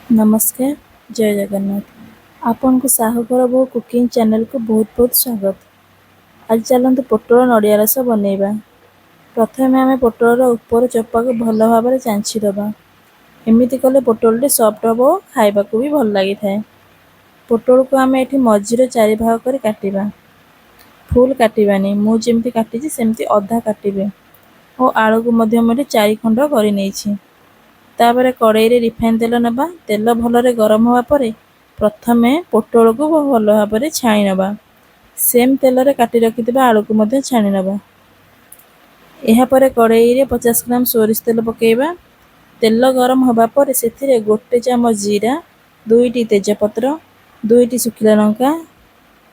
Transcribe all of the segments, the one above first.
ନମସ୍କାର, ଜୟ ଜଗନ୍ନାଥ। ଆପଣଙ୍କୁ ସାହୁ ଘର ବୋହୂ କୁକିଂ ଚ୍ୟାନେଲକୁ ବହୁତ ବହୁତ ସ୍ୱାଗତ। ଆଜି ଚାଲନ୍ତୁ ପୋଟଳ ନଡ଼ିଆ ରସ ବନେଇବା। ପ୍ରଥମେ ଆମେ ପୋଟଳର ଉପର ଚୋପାକୁ ଭଲ ଭାବରେ ଚାଞ୍ଚି ଦେବା। ଏମିତି କଲେ ପୋଟଳଟି ସଫ୍ଟ ହେବ ଓ ଖାଇବାକୁ ବି ଭଲ ଲାଗିଥାଏ। ପୋଟଳକୁ ଆମେ ଏଠି ମଝିରେ ଚାରି ଭାଗ କରି କାଟିବା। ଫୁଲ୍ କାଟିବାନି, ମୁଁ ଯେମିତି କାଟିଛି ସେମିତି ଅଧା କାଟିବେ। ଓ ଆଳୁକୁ ମଧ୍ୟ ମୁଁ ଏଠି ଚାରି ଖଣ୍ଡ କରିନେଇଛି। ତାପରେ କଡ଼େଇରେ ରିଫାଇନ୍ ତେଲ ନେବା। ତେଲ ଭଲରେ ଗରମ ହେବା ପରେ ପ୍ରଥମେ ପୋଟଳକୁ ଭଲ ଭାବରେ ଛାଣି ନେବା। ସେମ୍ ତେଲରେ କାଟି ରଖିଥିବା ଆଳୁକୁ ମଧ୍ୟ ଛାଣି ନେବା। ଏହାପରେ କଡ଼େଇରେ 50 ଗ୍ରାମ ସୋରିଷ ତେଲ ପକାଇବା। ତେଲ ଗରମ ହେବା ପରେ ସେଥିରେ 1 ଚାମଚ ଜିରା, 2ଟି ତେଜପତ୍ର, 2ଟି ଶୁଖିଲା ଲଙ୍କା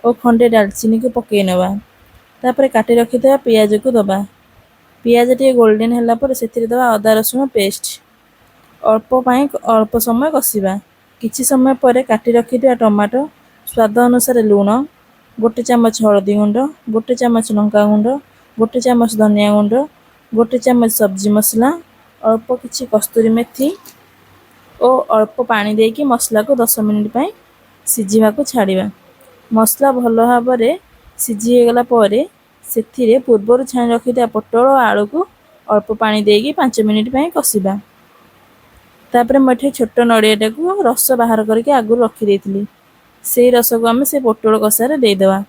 ଓ ଖଣ୍ଡେ ଡାଲଚିନିକୁ ପକାଇ ନେବା। ତାପରେ କାଟି ରଖିଥିବା ପିଆଜକୁ ଦେବା। ପିଆଜ ଟିକେ ଗୋଲ୍ଡେନ୍ ହେଲା ପରେ ସେଥିରେ ଦେବା ଅଦା ରସୁଣ ପେଷ୍ଟ। ଅଳ୍ପ ପାଇଁ ଅଳ୍ପ ସମୟ କଷିବା। କିଛି ସମୟ ପରେ କାଟି ରଖିଥିବା ଟମାଟୋ, ସ୍ୱାଦ ଅନୁସାରେ ଲୁଣ, 1 ଚାମଚ ହଳଦୀ ଗୁଣ୍ଡ, 1 ଚାମଚ ଲଙ୍କା ଗୁଣ୍ଡ, 1 ଚାମଚ ଧନିଆ ଗୁଣ୍ଡ, 1 ଚାମଚ ସବଜି ମସଲା, ଅଳ୍ପ କିଛି କସ୍ତୁରୀ ମେଥି ଓ ଅଳ୍ପ ପାଣି ଦେଇକି ମସଲାକୁ 10 ମିନିଟ୍ ପାଇଁ ସିଝିବାକୁ ଛାଡ଼ିବା। ମସଲା ଭଲ ଭାବରେ ସିଝି ହେଇଗଲା ପରେ ସେଥିରେ ପୂର୍ବରୁ ଛାଣି ରଖିଥିବା ପୋଟଳ ଓ ଆଳୁକୁ ଅଳ୍ପ ପାଣି ଦେଇକି 5 ମିନିଟ୍ ପାଇଁ କଷିବା। ତାପରେ ମୁଁ ଏଠି ଛୋଟ ନଡ଼ିଆଟାକୁ ରସ ବାହାର କରିକି ଆଗରୁ ରଖିଦେଇଥିଲି। ସେଇ ରସକୁ ଆମେ ସେ ପୋଟଳ କଷାରେ ଦେଇଦେବା।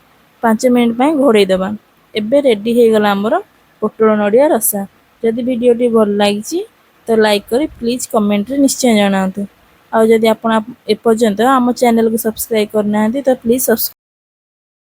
5 ମିନିଟ୍ ପାଇଁ ଘୋଡ଼େଇ ଦେବା। ଏବେ ରେଡ଼ି ହେଇଗଲା ଆମର ପୋଟଳ ନଡ଼ିଆ ରସା। ଯଦି ଭିଡ଼ିଓଟି ଭଲ ଲାଗିଛି ତ ଲାଇକ୍ କରି ପ୍ଲିଜ୍ କମେଣ୍ଟରେ ନିଶ୍ଚୟ ଜଣାନ୍ତୁ। ଆଉ ଯଦି ଆପଣ ଏପର୍ଯ୍ୟନ୍ତ ଆମ ଚ୍ୟାନେଲକୁ ସବସ୍କ୍ରାଇବ୍ କରିନାହାନ୍ତି ତ ପ୍ଲିଜ୍ ସବସ୍କ୍ରାଇବ୍।